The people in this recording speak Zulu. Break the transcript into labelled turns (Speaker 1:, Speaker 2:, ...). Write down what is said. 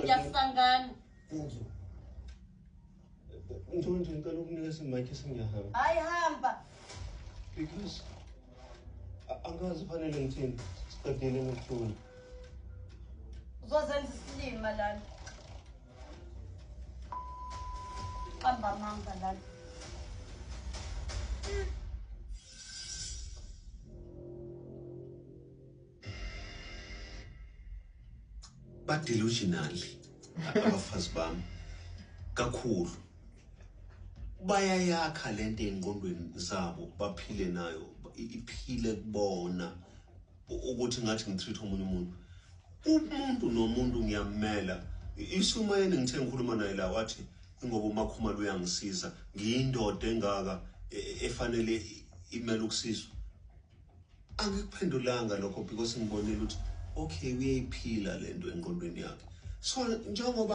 Speaker 1: Ngiyasangana.
Speaker 2: Thank you. Ntonto, ngicela ukunikeza imic, sengiyahamba.
Speaker 1: Hayi, hamba.
Speaker 2: Because angazi fanele ngithini, siqedele nokuthula.
Speaker 1: Uzozenza isilima lana. Qamba amanga lana.
Speaker 2: Ba-delusional abafazi bami kakhulu, bayayakha lento ey'ngqondweni zabo, baphile nayo, iphile kubona ukuthi ngathi ngitreat omunye umuntu. Umuntu nomuntu ngiyamela. Isumayeni ngithe ngikhuluma naye la, wathi ingoba uMakhumalo uyangisiza, ngiyindoda engaka efanele imele ukusizwa. Angikuphendulanga lokho because ngibonile ukuthi okay, uyayiphila lento engqondweni yakhe, so njengoba